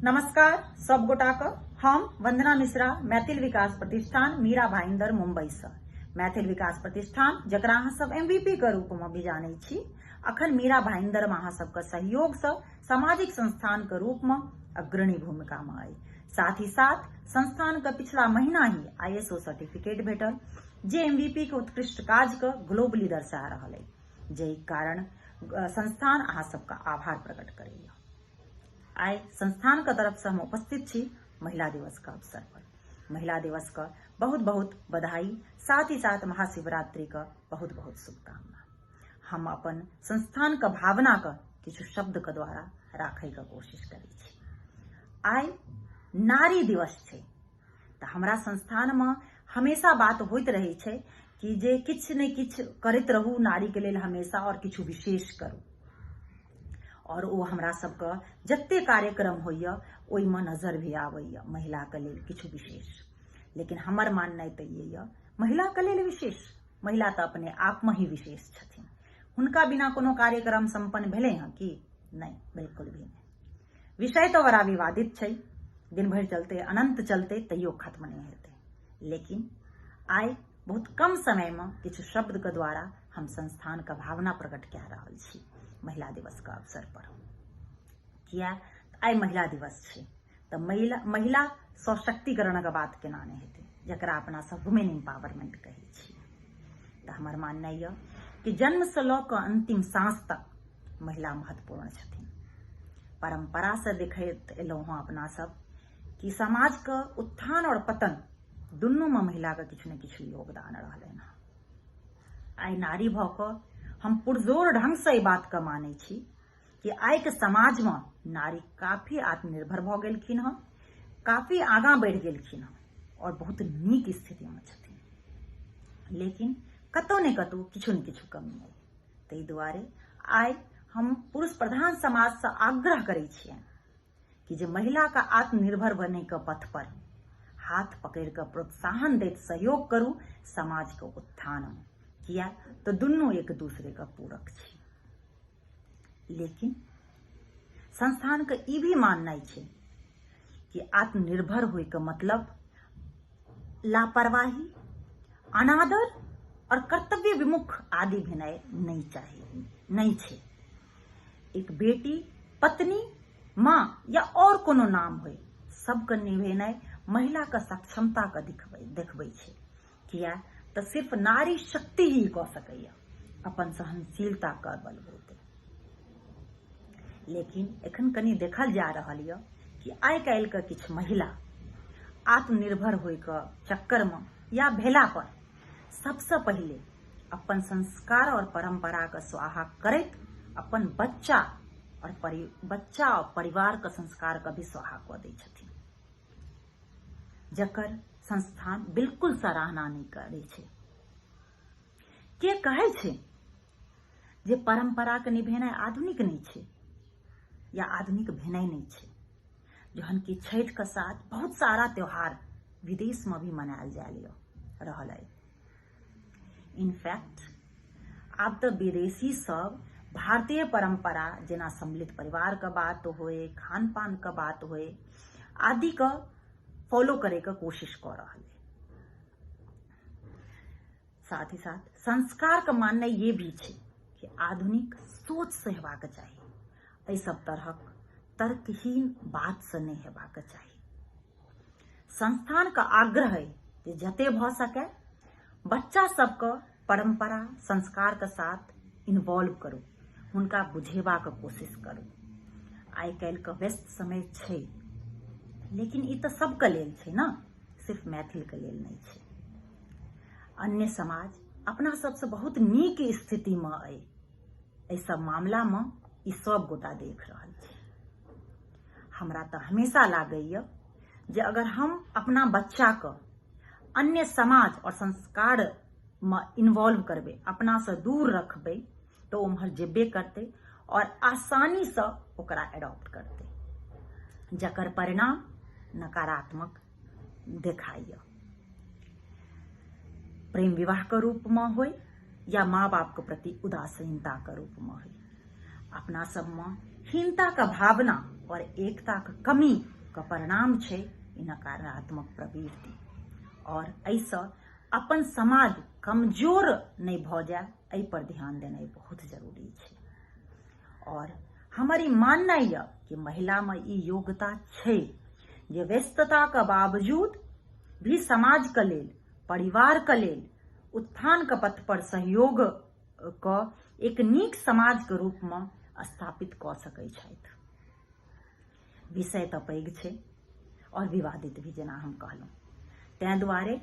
नमस्कार सब गोटा के, हम वंदना मिश्रा, मैथिल विकास प्रतिष्ठान मीरा भाईंदर मुंबई से। मैथिल विकास प्रतिष्ठान जकरा अहाँ सब एमवीपी के रूप में भी जानै छी, अखन मीरा भाईंदर में अहाँ सबके सहयोग से सामाजिक संस्थान के रूप में अग्रणी भूमिका में अइ। साथ ही साथ संस्थान के पिछला महीना ही आईएसओ सर्टिफिकेट भेटल, जे एमवीपी के उत्कृष्ट काज के ग्लोबली दर्शा रहल अइ, जाहि कारण संस्थान अहाँ सबके आभार प्रकट करैया। आइ संस्थान के तरफ से हम उपस्थित छी महिला दिवस के अवसर पर। महिला दिवस के बहुत बहुत बधाई, साथ ही साथ महाशिवरात्रि के बहुत बहुत शुभकामना। हम अपन संस्थान के भावना के किछु शब्द के द्वारा राखै के कोशिश करै छी। आइ नारी दिवस छै तऽ हमरा संस्थान में हमेशा बात होइत रहै छै कि जे किछु ने किछु करैत रहू नारी के लेल हमेशा, और किछु विशेष करू। और ओ हमरा सबके जते कार्यक्रम होइए ओहिमे नजर भी आबैए महिलाके लेल किछु विशेष। लेकिन हमर माननाइ तऽ ये यऽ, महिलाके लेल विशेष, महिला तऽ अपने आपमे ही विशेष छथिन, हुनका बिना कोनो कार्यक्रम सम्पन्न भेलै हँ कि नहि? बिल्कुल भी नहि। विषय तऽ बड़ा विवादित छै, दिन भरि चलते अनंत चलते तैयो खत्म नहि हेतै। लेकिन आइ बहुत कम समय में किछु शब्द के द्वारा हम संस्थान के भावना प्रकट कए रहल छी महिला दिवस के अवसर पर। किया आइ महिला दिवस छै तऽ महिला सशक्तिकरण के बात केना नहि हेतै, जकरा अपना सब वुमेन एम्पावरमेंट कहै छी। तऽ हमर माननाइ यऽ कि जन्म से लऽ कऽ अंतिम सांस तक महिला महत्वपूर्ण छथिन। परंपरा से देखैत एलहुँ हँ अपना सब कि समाज के उत्थान और पतन दुनू में महिला के किछु ने किछु योगदान रहलनि हँ। आइ नारी भऽ कऽ हम पुरजोर ढंग से एहि बात के मानै छी कि आइ के समाज में नारी काफी आत्मनिर्भर भऽ गेलखिन हँ, काफी आगाँ बढ़ि गेलखिन हँ और बहुत नीक स्थिति में छथिन। लेकिन कतौ ने कतौ किछु ने किछु कमी अइ। ताहि दुआरे आइ हम पुरुष प्रधान समाज से आग्रह करै छियनि कि जे महिला के आत्मनिर्भर बने के पथ पर हाथ पकड़ के प्रोत्साहन दैत सहयोग करू समाज के उत्थान में। किया तो दुनू एक दूसरे के पूरक छी। लेकिन संस्थान के ई भी माननाइ छै कि आत्मनिर्भर होय के मतलब लापरवाही, अनादर और कर्तव्य विमुख आदि भेनाइ नहीं चाहिए, नहीं छै। एक बेटी, पत्नी, माँ या और कोनो नाम होय, सबके निभेनाइ महिला के सक्षमता के देखबै छै। किया तऽ सिर्फ नारी शक्ति ही कऽ सकैया अपन सहनशीलता के बलबूते। लेकिन एखन कनि देखल जा रहल यऽ कि आइ काल्हि के किछु महिला आत्मनिर्भर होय के चक्कर में या भेला पर सबसे पहिले अपन संस्कार और परंपरा के स्वाहा करैत अपन बच्चा और बच्चा और परिवार के संस्कार के भी स्वाहा कऽ दै छथिन, जकर संस्थान बिल्कुल सराहना नहि करै छै। के कहै छै जे परंपरा के निभेनाइ आधुनिक नहि छै या आधुनिक भेनाइ नहि छै, जहन कि छठि के साथ बहुत सारा त्योहार विदेश में भी मनायल जाय रहल अइ। इनफैक्ट आब तऽ विदेशी सब भारतीय परंपरा जेना सम्मिलित परिवार के बात होए, खान पान के बात होए आदि के फॉलो करे के कोशिश कऽ रहल है। साथ ही साथ संस्कार के माननाइ ये भी छै कि आधुनिक सोच से हेबाक चाही, एहि सब तरहक तर्कहीन बात से नहि हेबाक चाही। संस्थान के आग्रह है जे जते भऽ सके बच्चा सबके परंपरा संस्कार के साथ इन्वॉल्व करू, हुनका बुझेबाक कोशिश करू। आइ काल्हि के व्यस्त समय छै, लेकिन ई तऽ सबके लेल छै ने, सिर्फ मैथिल के लेल नहि छै। अन्य समाज अपना सबसे बहुत नीक स्थिति में अइ, एहि सब मामला में ई सब गोटा देख रहल छी। हमरा तऽ हमेशा लागैया जे अगर हम अपना बच्चा के अन्य समाज और संस्कार में इन्वॉल्व करबै, अपना से दूर रखबै, तऽ उम्हर जेबे करतै और आसानी से ओकरा एडॉप्ट करतै, जकर परिणाम नकारात्मक देखाइया। प्रेम विवाह के रूप में होय या माँ बाप के प्रति उदासीनता के रूप में होय, अपना सब में हीनता के भावना आओर एकताके कमीके परिणाम छै ई नकारात्मक प्रवृत्ति। आओर एहिसँ अपन समाज कमजोर नहि भऽ जाय, एहि पर ध्यान देनाइ बहुत जरूरी छै। आओर हमर ई माननाइ यऽ कि महिलामे ई योग्यता छै जे व्यस्तताके बावजूद भी समाजके लेल, परिवारके लेल उत्थानके पथ पर सहयोग कऽ एक नीक समाजके रूपमे स्थापित कऽ सकै छथि। विषय तऽ पैघ छै आओर विवादित भी, जेना हम कहलहुँ, ताहि दुआरे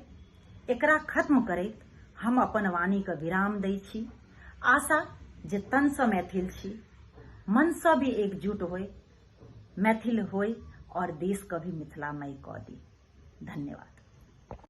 एकरा खत्म करैत हम अपन वाणीके विराम दै छी। आशा जे तनसँ मैथिल छी, मनसँ भी एकजुट होय, मैथिल होय आओर देशके भी मिथिलामय कऽ दी। धन्यवाद।